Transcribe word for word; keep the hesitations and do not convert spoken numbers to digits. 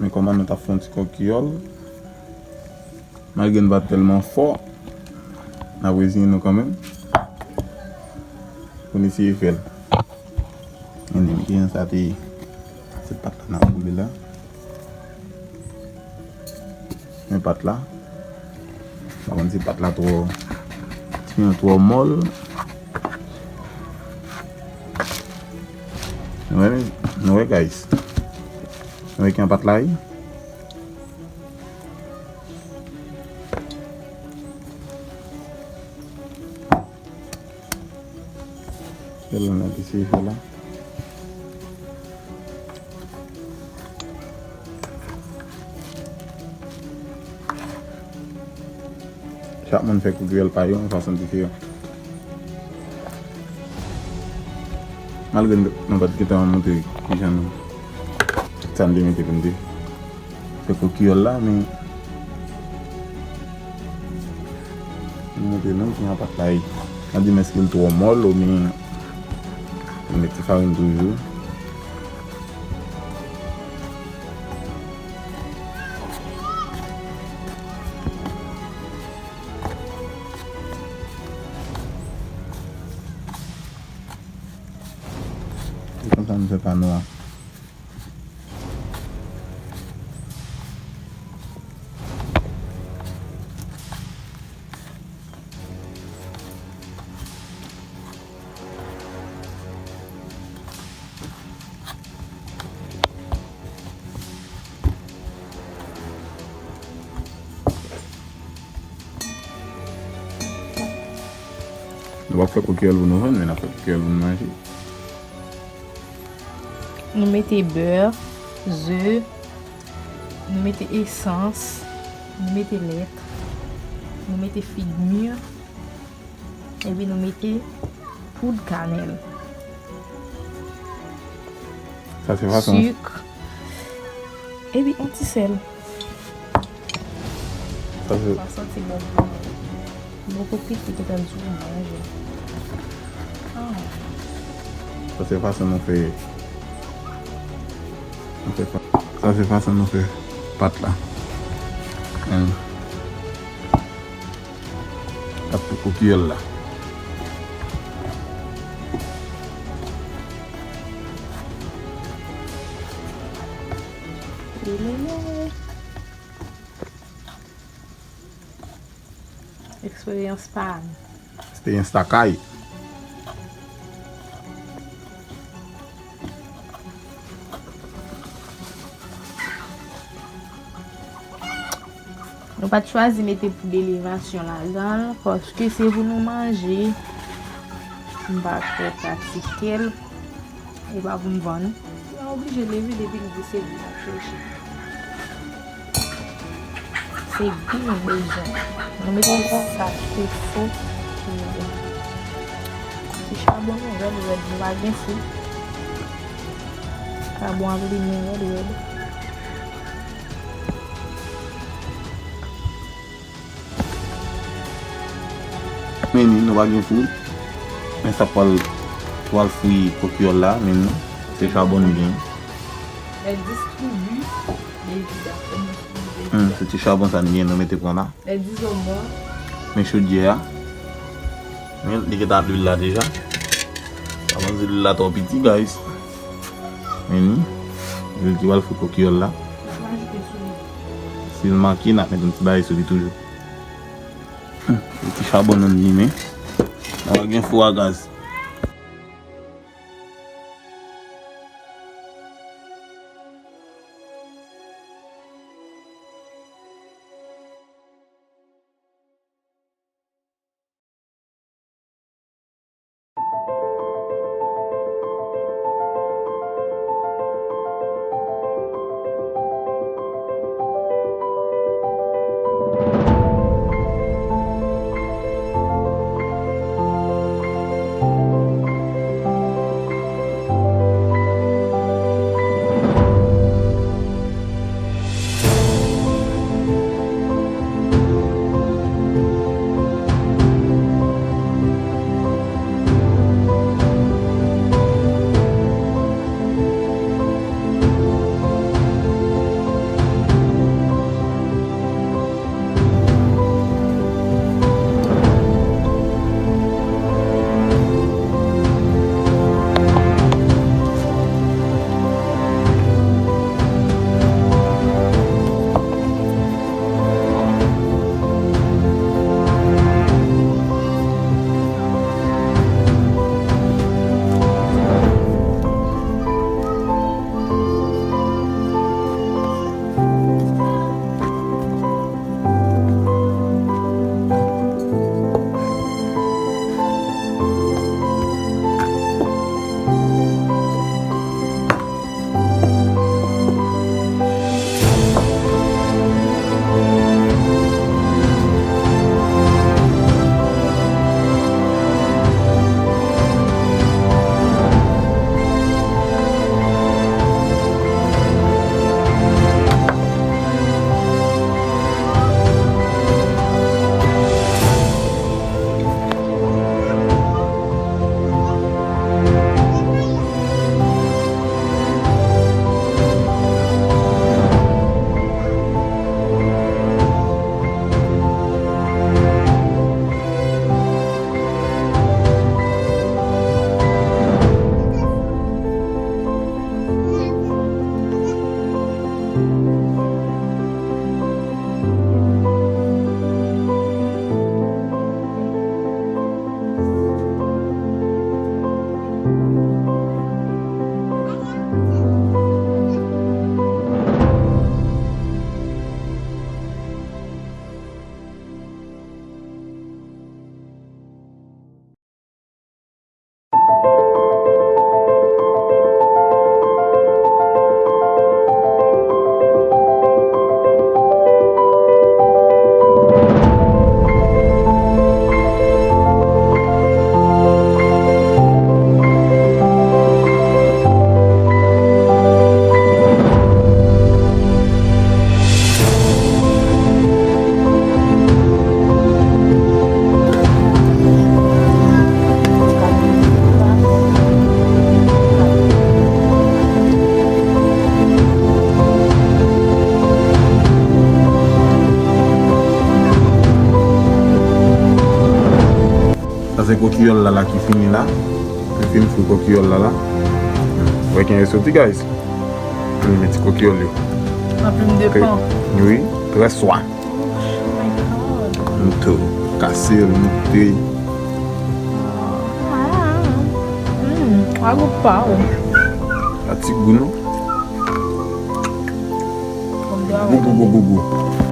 Men kòman nou t ap fè yon ti kòkiyòl. Malgre n pa t tèlman fò, n ap reziyen nou kanmenm. Pou n eseye fè l. Men, men, men, sa te, se pat la n ap boule la. Men pat la. Pa konn si pat la twò, si l twò mòl. Nou wè, nou wè, guys. Nou wè kyan pat la ye. Gade la, n ap eseye fè la. Chak moun fè kòkiyòl pa yo, yon fason diferan. Malgre nou, nou pa t gentan montre kijan nou, sa n te mete pou n te fè kòkiyòl la, men nou montre nou kijan pat la ye. N ap di m èske l twò mòl oubyen nou met ti farin toujou. Se konsa nou fè pa nou an. Nou p ap fè kòkiyòl pou nou vann, men n ap fè kòkiyòl pou nou manje. Nou mete bè, ze, nou mete esans, nou mete lèt, nou mete fig mi, epi nou mete poud kanèl. Sa se fason. Sik. Epi yon ti sèl. Sa se. Sa santi bon pou mwen. Boko piti ki tann sou manje. Ah. Sa se fason nou fè. Nou fè pa-, sa se fason nou fè pat la. Ap pou kòkiyòl la. Eksperyans pa m. Eksperyans lakay. Nou pa t chwazi mete poud elevasyon ladan l, paske se pou nou manje. M pa t fè pratike l. E pa pou m vann. Li pa oblije leve depi l di se gou l ap chèche. Se gou nou bezwen. Nou mete sa chofo pou nou. Ti chabon nou rèd rèd, nou pa gen fou. Chabon ap limen rèd rèd. Men ni, nou pa gen fou. Men sa pral, pral fri kòkiyòl la, men ni. Se chabon nou gen. Lè distribi, depi dakò, nou distribi. Hmm, se ti chabon sa nou gen, nou mete pran la. Lè dizonbò. Men chodyè a. Men li gentan ap lwil la deja. Sa vle di lwil la twò piti, guys. Men ni, lwil ki pral fri kòkiyòl la. Si l manke, n ap met yon ti bagay sou li toujou. Hmm, yon ti chabon nou limen. Nou pa gen fou a gaz. Se kokiyòl la la ki fini la. Li fin fri kokiyòl la la. Wè ki soti, guys. Li met ti kokiyòl yo. Anpil m depan. Wi, trè swa. M tou kase l, moute. Hmm, a gou pa w. A ti gou non. Gou gou gou gou gou.